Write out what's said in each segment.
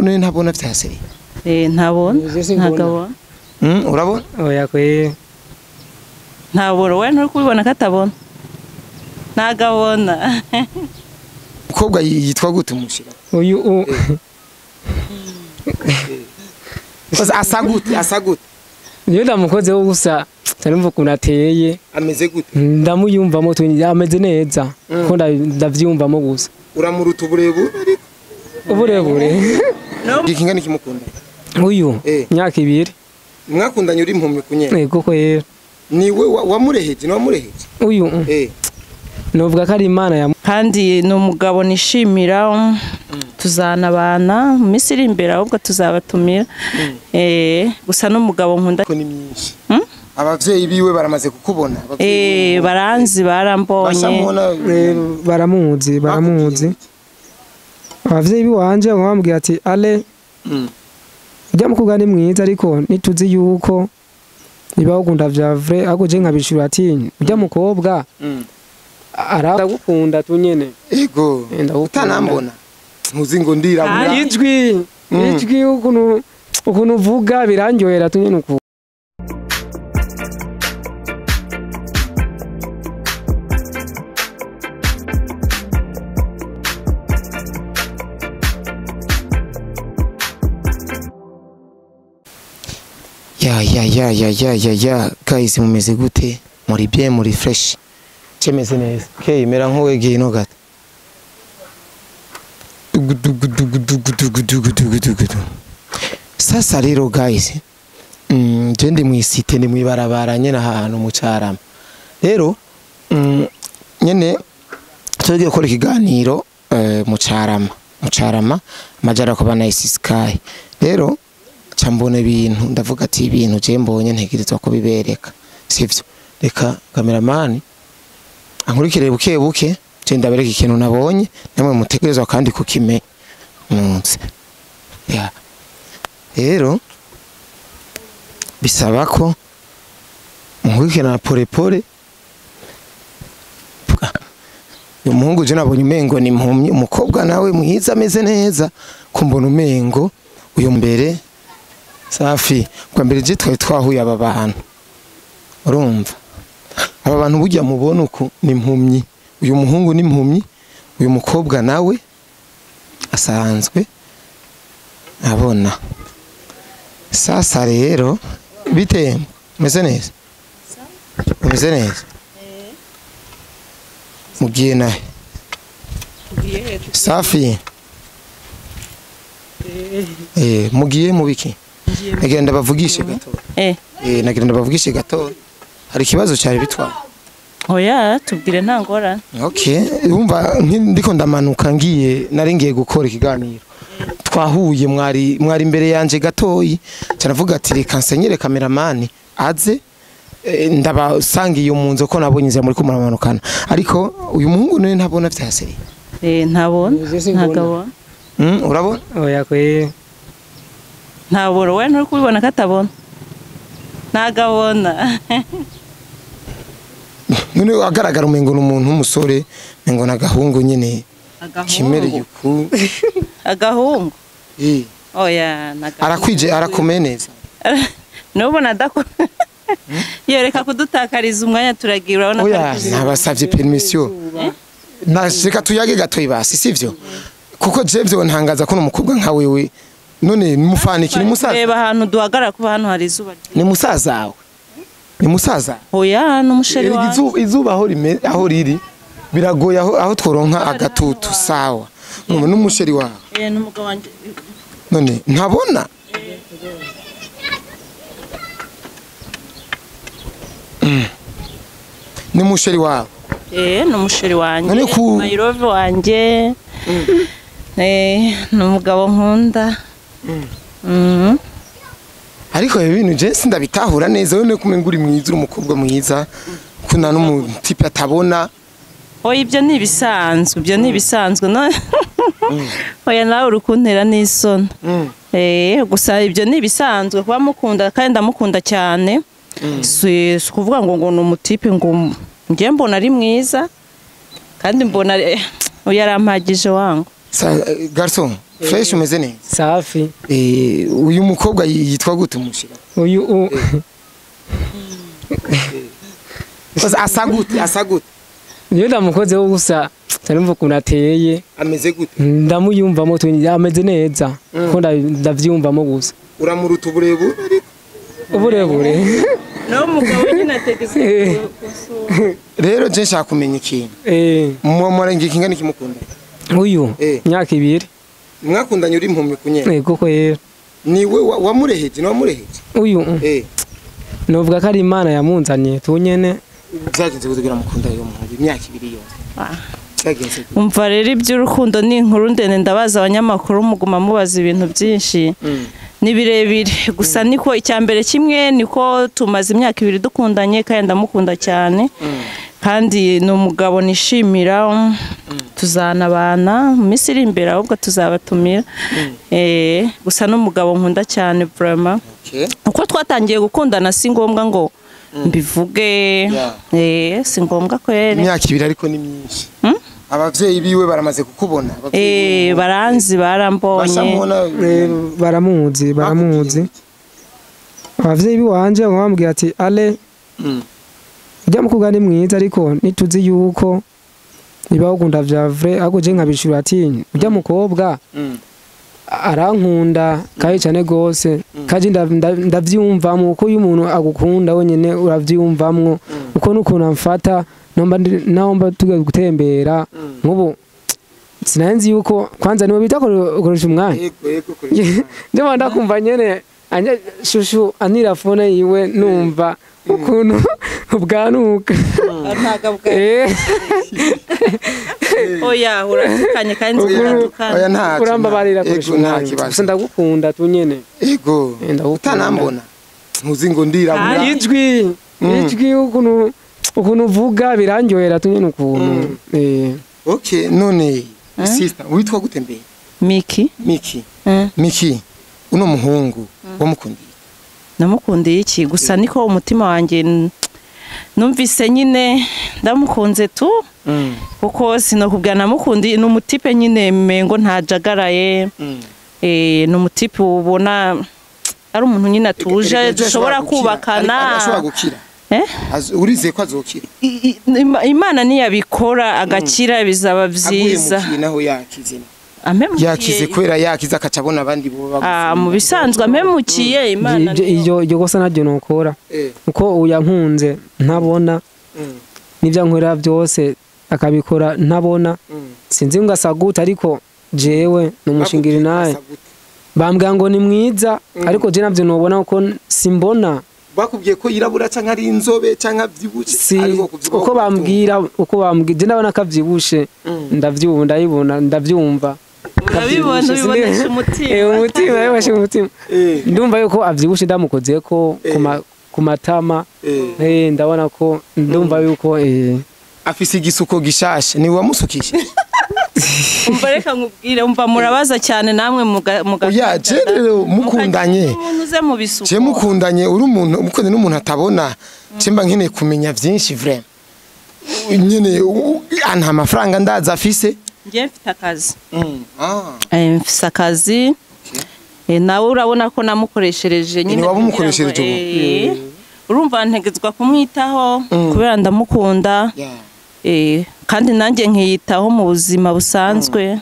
none ntabona vyaseri. Ntabona. Ntagabona. Urabona? Oya kwe. Ntabona we nturi kubibona katabona. Ntagabona. Umukobwa yitwa gute umushira? Uyu asa gute? Asa gute? Niyo ndamukoze wo gusa numva ukuntu ateye. Ameze gute? Ndamuyumvamo ameze neza. Ko ndavyumvamo gusa. Uramuruta uburebure ariko? Uburebure. Gikingana kimukunda? Uyu myaka ibiri. Mwakundanye uri impumyi kunyene? Yego kwera. Niwe wamureheje, ni wamureheje? Uyu. Novuga ko ari Imana ya kandi ni umugabo nishimira tuzanabana mu minsi iri imbere ahubwo tuzabatumira. Gusa n'umugabo nkunda ko ni myinshi. Abavyeyi biwe baramaze kukubona? Baranzi barambonye. Baramuzi, baramuzi. Abavyeyi biwanje bamubwira ati ale ujya mukobwa ni mwiza ariko nituzi yuko niba ukunda vya vrai ako je nkabishura ati ujya mukobwa aragukunda tunyene. Ego utanambona ntuzi ngo ndirabura ijwi ijwi ukuntu uvuga birandyohera tunyene uku. Ya ya ya ya ya ya ya guys mumeze gute? Muri bien, muri fresh. Chemeze neza. Okay, mera nkuwegeye no gato. Sasa rero guys, je ndi mwisite ndi mwibarabara nyene ahantu mu Carama. Rero nyene tugiye gukora ikiganiro mu Carama, mu Carama amajara ko bana Sky. Rero mbona ibintu ndavuga ati ibintu je mbonye ntegerezwa kubibereka, sivyo? Reka cameraman ankurikire buke buke je ndabereka ikintu nabonye namwe mutegerezwa kandi kukime munsi ya. Rero bisaba ko nkurikirana pole pole. Uyu muhungu je nabonye umengo ni impumyi, umukobwa nawe mwiza ameze neza kumbona umengo uyu mbere safi. Kwa mbere je twari twahuye aba bantu, urumva aba bantu burya mubona uku ni impumyi. Uyu muhungu ni impumyi, uyu mukobwa nawe asanzwe abona. Sasa rero bite, meze neza? Meze neza? Mugiye nahe? Safi. Mugiye mubiki? Nagenda bavugishe gato. Nagenda bavugishe gato. Hari ikibazo cyari bitwa. Oya, tubwire nta ngorane. Okay, urumva ndiko ndamanuka ngiye nari ngiye gukora ikiganiro. Twahuye mwari imbere yanje gatoyi. Cyaravuga ati reka nsenyere cameraman aze ndabasangiye mu nzo ko nabonye nzira muri kumuramanukana. Ariko uyu muhungu none ntabona vyaseri. Ntabona. Ntagabona. Urabona? Oya kwe. Ntabona we nturi kubibona katabona. Ntagabona. None agaragara umengo n'umuntu w'umusore, mengo nagahungu nyene. Kimere yuku. Agahungu. Oya nagahungu. Arakwije arakumeneza. Nubona adako. Yereka kudutakariza umwanya turagira urabona ko. Oya nabasavye permission. Nashika tuyage gato ibasi sivyo? Kuko je vyo ntangaza ko n'umukobwa nka wewe none mufaniki ni musaza. Reba ahantu duhagara kuba hano hari izuba. Ni musaza wawe. Ni musaza. Oya n'umusheri wawe. Izuba aho rime aho riri biragoye aho tworonka agatutu sawa. None n'umusheri wawe. N'umugabo wanje. None ntabona. Ni musheri wawe. N'umusheri wanje. My love wanje. N'umugabo nkunda. Ariko ibintu je sindabitahura neza none kumenga uri mwiza uri umukobwa mwiza kuna n'umutipe atabona. Oya ibyo ni ibisanzwe, ibyo ni ibisanzwe no. Oya nawe urukuntera n'isoni. Gusa ibyo ni ibisanzwe kuba mukunda kandi ndamukunda cyane. Si kuvuga ngo ni umutipe ngo ngiye mbona ari mwiza kandi mbona yarampagije wangu. Garçon Fresh umeze neza. Safi. Uyu mukobwa yitwa gute umushira? Uyu asa gute? Asa gute? Niyo ndamukoze wo gusa cyane ukuntu ateye. Ameze gute? Ndamuyumvamo ameze neza. Ko ndavyumvamo gusa. Uramuruta uburebure? Uburebure. No mugabo nyine ategeze gusura. Rero je nshaka kumenya ikintu. Murenge kingana ikimukunda? Uyu myaka 2. Mwakundanye uri impumyi kunyene? Yego ko yera. Niwe wamureheje ni wamureheje? Uyu. Novuga ko ari Imana yamunzaniye tunyene. Byagenze kugira mukunda yo muhungu imyaka 2 yose. Byagenze. Umva rero iby'urukundo ni inkuru ndende ndabaza abanyamakuru muguma mubaza ibintu byinshi. Ni birebire gusa niko icyambere kimwe niko tumaze imyaka 2 dukundanye kandi ndamukunda cyane. Kandi ni umugabo nishimira tuzanabana mu minsi iri imbere ahubwo tuzabatumira. Gusa n'umugabo nkunda cyane vraiment. Uko twatangiye gukundana si ngombwa ngo mbivuge. Si ngombwa kwere. Imyaka 2 ariko ni myinshi. Abavyeyi biwe baramaze kukubona. Baranzi barambonye. Baramuzi baramuzi. Abavyeyi biwanje bamubwira ati ale ujya mukobwa ni mwiza ariko nituzi yuko niba ukunda vya vrai ahubwo je nkabishura ati ujya mukobwa arankunda kandi cyane gose kandi ndavyumvamo uko uyu muntu agukunda wenyene uravyumvamwo uko nukuntu amfata nomba naomba tuge gutembera nkubu sinanzi yuko kwanza niwe bita koresha umwanya ndimo ndakumva nyene anya shushu anira phone yiwe numva ukuntu ubwanuka oya uratukanye kandi uratukanye oya nta urambabarira koresha umwanya gusa ndagukunda tunyene ego utanambona ntuzi ngo ndirabura ijwi ijwi ukuntu uvuga birandyohera tunyene ukuntu okay none sister witwa gute mbe? Miki. Miki. Miki uno muhungu wamukundiye? Namukundiye iki gusa niko umutima wanjye numvise nyine ndamukunze tu kuko sinokubwira namukundiye ni umutipe nyine mengo ntajagaraye ni umutipe ubona ari umuntu nyine atuje dushobora kubakana. Ashobora gukira. Urizeye ko azokira? Imana niyabikora agakira bizaba byiza. Naho yakize. Yakize kwera yakize akacabona abandi bo bagufa. Mu bisanzwe ampemukiye Imana. Iyo kosa naryo nokora. Uko uyankunze ntabona. Nivyo nkorera byose akabikora ntabona. Sinzi ngo asaguta ariko jewe numushingira naye. Bambwira ngo ni mwiza ariko je navyo nobona uko simbona. Bakubwiye ko yirabura canke ari inzobe canke avyibushe ariko kuvyibuha uko bambwira uko bambwira je ndabona kavyibushe ndavyumva ndayibona ndavyumva urabibona ubibonesha umutima umutima yabashe umutima ndumva yuko avyibushe ndamukoze ko ku matama ndabona ko ndumva yuko afise igisuko gishasha ni wamusukishe. Umva reka nkubwire umva murabaza cyane namwe muga oya je rero mukundanye je mukundanye uri umuntu mukundanye n'umuntu atabona cemba nkeneye kumenya vyinshi vraiment nyene nta mafaranga ndaza afise. Ngiye mfite akazi. Mfise akazi. Nawe urabona ko namukoreshereje nyine. Ni wabumukoreshereje ubu. Urumva ntegezwa kumwitaho kubera ndamukunda. Kandi nanjye nkiyitaho mu buzima busanzwe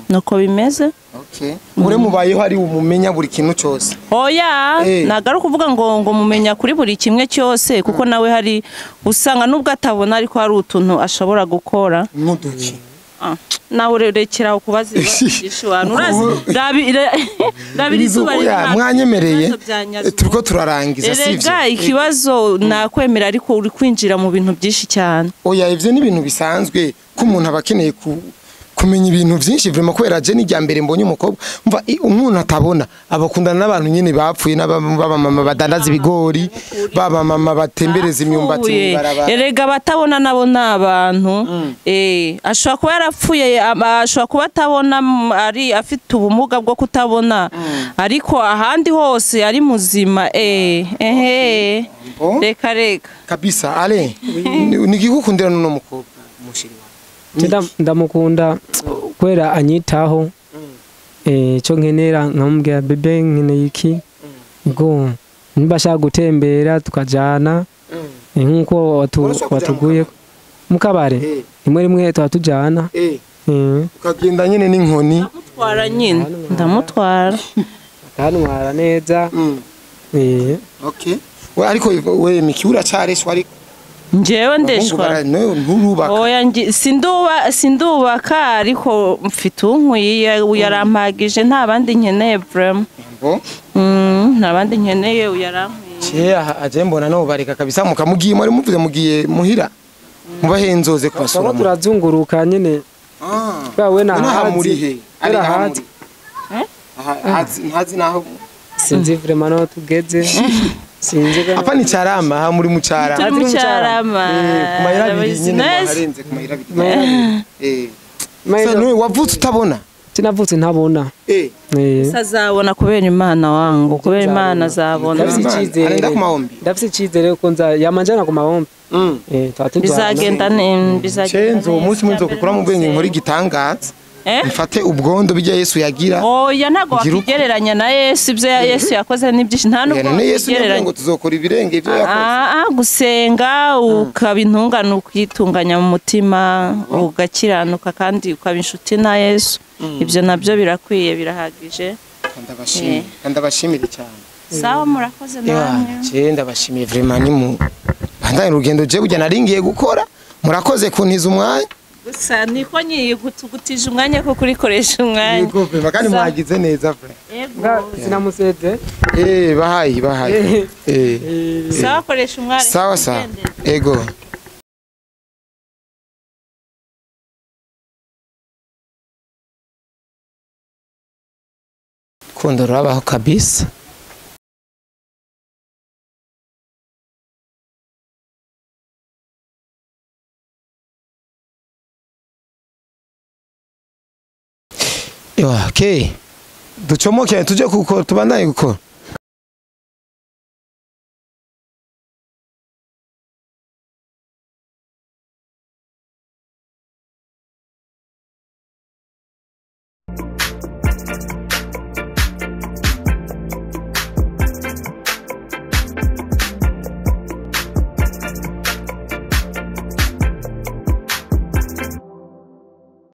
nuko bimeze. Okay. Ure mubayeho ari umumenya buri kintu cyose. Oya, nagaruka kuvuga ngo mumenya kuri buri kimwe cyose kuko nawe hari usanga nubwo atabona ariko hari utuntu ashobora gukora. Nkuduki. Nawe urerekera kubaza ibibazo abantu urazi rabiri izuba mwanyemereye turiko turarangiza sivyo. Erega ikibazo nakwemera ariko uri kwinjira mu bintu byinshi cyane. Oya ivyo ni ibintu bisanzwe ko umuntu abakeneye kumenya ibintu byinshi vraiment kubera je ni mbere mbonye umukobwa umva umuntu atabona abakundana n'abantu nyene bapfuye n'ababa mama badandaza ibigori baba mama batembereza imyumbati mu barabara. Erega batabona nabo nabantu ashobora kuba yarapfuye ashobora kuba atabona ari afite ubumuga bwo kutabona ariko ahandi hose ari muzima reka reka kabisa ale nigikukundira n'uno mukobwa mushiri. Ndamukunda kwera anyitaho Ico nkenera nkamubwira bebe nkeneye iki. Ngo nimba ashaka gutembera tukajana nkuko watuguye mu kabare rimwe rimwe twatujana. Ukagenda nyine n'inkoni. Ndamutwara nyine, ndamutwara. Akantwara neza. Okay. We ariko we Miki uracareshwa ariko. Njyewe ndeshwa. Nturubaka. Oya sindubaka ariko mfite unkwiye yarampagije nta bandi nkeneye vraiment. Nta bandi nkeneye yarankwiye. Cye aje mbona no bareka kabisa mukamugiye muri muvuze mugiye muhira. Mubahenzoze kubasura. Turazunguruka nyine. Bawe na muri he? Ari hazi. Hazi naho sinzi vraiment no tugeze. Sinzi apa ni Carama ha muri mucarama. Turi mucarama. Ku mayira abiri nyine harenze ku mayira abiri. So nwe wavutse utabona? Sinavutse ntabona. Sazabona kubera Imana wangu, kubera Imana azabona. Arenda ku mahombi. Ndafise icizere ko nza yamanjana ku mahombi. Bizagenda ne bizagenda. Cenzo umunsi munzo kukura mu bwenge nkora igitangaza. Mfate ubwondo bijya Yesu yagira. Oya ntago wakigereranya na Yesu, ibyo Yesu yakoze ni byinshi nta nubwo wakigereranya ngo tuzokora ibirenge ibyo yakoze. Gusenga ukaba intungane ukitunganya mu mutima ugakiranuka kandi ukaba inshuti na Yesu. Ibyo nabyo birakwiye birahagije. Ndabashimiye. Ndabashimira cyane. Sawa murakoze namwe. Je ndabashimiye vraiment ni mu bandanye urugendo je burya naringiye gukora. Murakoze kuntiza umwanya. Gusa niko nyiye gutugutije umwanya ko kurikoresha umwanya. Yego vraiment kandi mwagize neza vraiment. Yego. Sinamuseze. Bahayi bahayi. Sawa koresha umwanya. Sawa sawa. Yego. Kundo rabaho kabisa. Okay. Ducomoke tuje gukora tubandanye gukora.